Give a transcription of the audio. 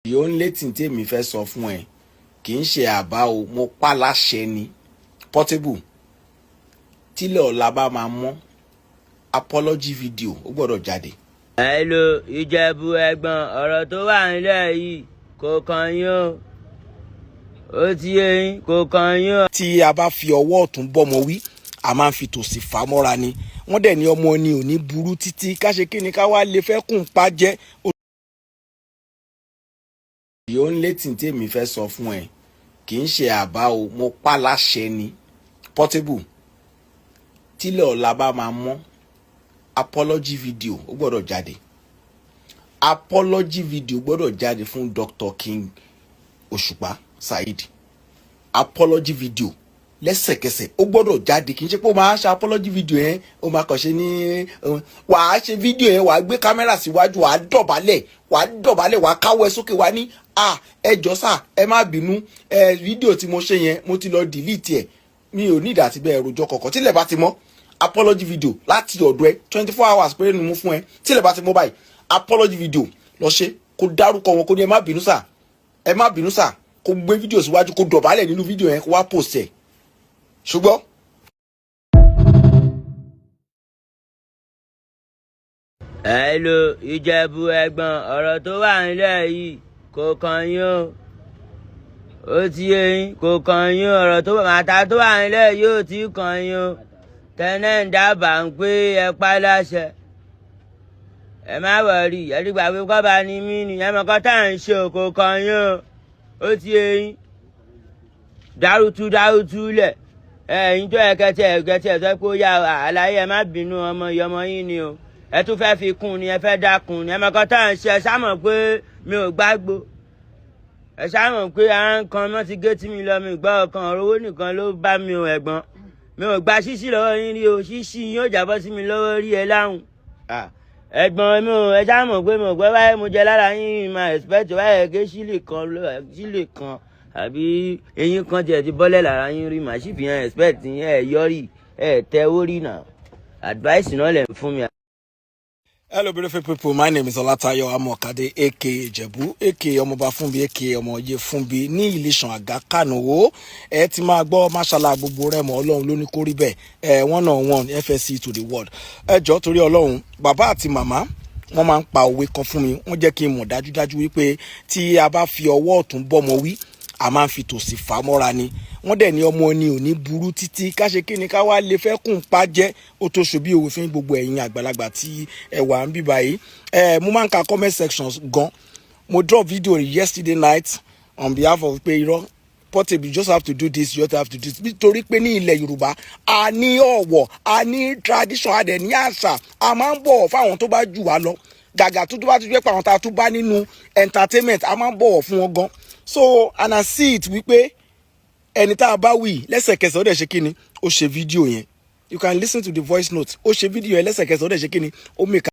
The only thing tèmi fẹ́ sọ fún ẹ, kì í ṣe àbá o, mo pa láṣẹ ni. Portable, tílẹ̀ ọ̀la bá máa mọ́, apology video ó gbọ́dọ̀ jáde. Hello, Ìjẹ̀bú ẹ̀gbọ́n, ọ̀rọ̀ tó wà nílẹ̀ yìí kò kàn yín o. Ó ti yé yín, kò kàn yín o. Tí a bá fi ọwọ́ ọ̀tún bọ́mọ wí, a máa ń fi tòsì fà á mọ́ra ni. Wọ́n dẹ̀ ní ọmọ ni ò ní burú títí ká ṣe kí ni ká wá lè fẹ́ kùn pa jẹ́. The only thing tèmi fẹ́ sọ fún ẹ, kì í ṣe àbá o, mo pa láṣẹ ni. Portable, tílẹ̀ ọ̀la bá máa mọ́, apology video ó gbọ́dọ̀ jáde. Apology video gbọ́dọ̀ jáde fún Dr. King Òṣùpá Saheed. Apology video lẹ́sẹ̀kẹsẹ̀ ó gbọ́dọ̀ jáde. Kì í ṣe pé ó máa ṣe apology video yẹn, ó máa kàn ṣe ní wàá ṣe fídíò yẹn, wàá gbé kámẹ́rà síwájú, wàá dọ̀bálẹ̀, wàá dọ̀bálẹ̀, wàá káwọ́ ẹ sókè, wàá ní, "À, ẹ jọ̀ọ́ sà, ẹ má bínú. Ẹ fídíò tí mo ṣe yẹn, mo ti lọ delete ẹ. Mi ò ní ìdá àti bẹ́ẹ̀ rojọ́ kọ̀ọ̀kan." Tílẹ̀ bá ti mọ́, apology video láti ọ̀dọ̀ ẹ. 24 hours péré ni mo fún ẹ. Tílẹ̀ bá ti mọ́ báyìí, apology video lọ ṣe, kó dárúkọ wọn, kó ní, "Ẹ má bínú sà, ẹ má bínú sà." Kó gbé fídíò síwájú, kó dọ̀bálẹ̀ nínú fídíò yẹn, kó wá post ẹ̀, ṣùgbọ́n. Hello, Ìjẹ̀bú ẹ̀gbọ́n, ọ̀rọ̀ tó wà nílẹ̀ yìí kò kàn yín o. Ó ti yé yín, kò kàn yín o. Ọ̀rọ̀ tó màtá tó wà nílẹ̀ yìí ò tí kàn yín o. Tẹ́lẹ̀ ń dábàá ń pé ẹ pa láṣẹ. Ẹ má worry, ẹ ti gbà pé kọ́ba ni mí ni. Ẹ mọ̀ kọ́ tá à ń ṣe o, kò kàn yín o. Ó ti yé yín. Dárútú dárútú lẹ̀. Ẹ̀yin tó ẹ kẹtẹ ẹ kẹtẹ ẹ sọ pé ó yá, àlàyé, ẹ má bínú, ọmọ ìyọmọ yín ni o. Ẹ tún fẹ́ fi kún ni, ẹ fẹ́ dákun ni. Ẹ mọ̀ kọ́ tá à ń ṣe. Ẹ ṣá mọ̀ pé mi ò gbàgbó. Ẹ ṣá mọ̀ pé à ń kan mọ́ ti gé tí mi lọ, mi gbọ́ ọkàn ọ̀rọ̀ owó nìkan ló bá mi o. Ẹ̀gbọ́n, mi ò gba ṣíṣí lọ́wọ́ yín rí o. Ṣíṣí yín ó jábọ́ sí mi lọ́wọ́ rí ẹ láhùn. Ẹ̀gbọ́n mi ò, ẹ ṣá mọ̀ pé mo gbọ́ báyìí, mo jẹ lára yín, máa expect báyìí ké sílè kan, sílè kan àbí eyín kan tiẹ̀ ti bọ́lẹ̀ lára yín rí, màá sì fi hàn expect yín. Ẹ yọrí ẹ tẹ́wó rí náà, advice náà lẹ̀ ń fún mi. Hello, beautiful people. My name is Olatayo Amokade, aka Ìjẹ̀bú, aka Ọmọọba Fúnbi, aka Ọmọye Fúnbi ní Ìlísàn Àgá Kànúwó. Ẹ ti máa gbọ́ mashallah gbogbo rẹ̀ mọ́. Ọlọ́run ló ní kó rí bẹ́ẹ̀. Ẹ one on one FSC to the world. Ẹ jọ̀ọ́, torí Ọlọ́run, bàbá àti màmá wọ́n máa ń pa òwe kan fún mi. Wọ́n jẹ́ kí n mọ̀ dájúdájú wípé tí a bá fi ọwọ́ ọ̀tún bọ́mọ wí, a máa ń fi tòsì fà á mọ́ra ni. Wọ́n dẹ̀ ní ọmọ ni ò ní burú títí ká ṣe kí ni ká wá lè fẹ́ kùn pa jẹ́. Ó tó ṣe bí òwe fún gbogbo ẹ̀yin àgbàlagbà tí ẹ wà ń bí báyìí. Ẹ mo máa ń ka comment sections gan. Mo drop video yesterday night on behalf of pé irọ́, Portable, you just have to do this, you just have to do this, nítorí pé ní ilẹ̀ Yorùbá, a ní ọ̀wọ̀, a ní tradition, a dẹ̀ ní àṣà. A máa ń bọ̀wọ̀ fáwọn tó bá jù wá lọ, gàgà tó bá tún jẹ́ pé àwọn tá a tún bá nínú entertainment, a máa ń bọ̀wọ̀ fún wọn gan. So, and I see it wípé ẹni tá a bá wí, lẹ́sẹ̀kẹsẹ̀ ó dẹ̀ ṣe kí ni, ó ṣe fídíò yẹn. You can listen to the voice note. Ó ṣe fídíò yẹn lẹ́sẹ̀kẹsẹ̀, ó dẹ̀ ṣe kí ni, ó make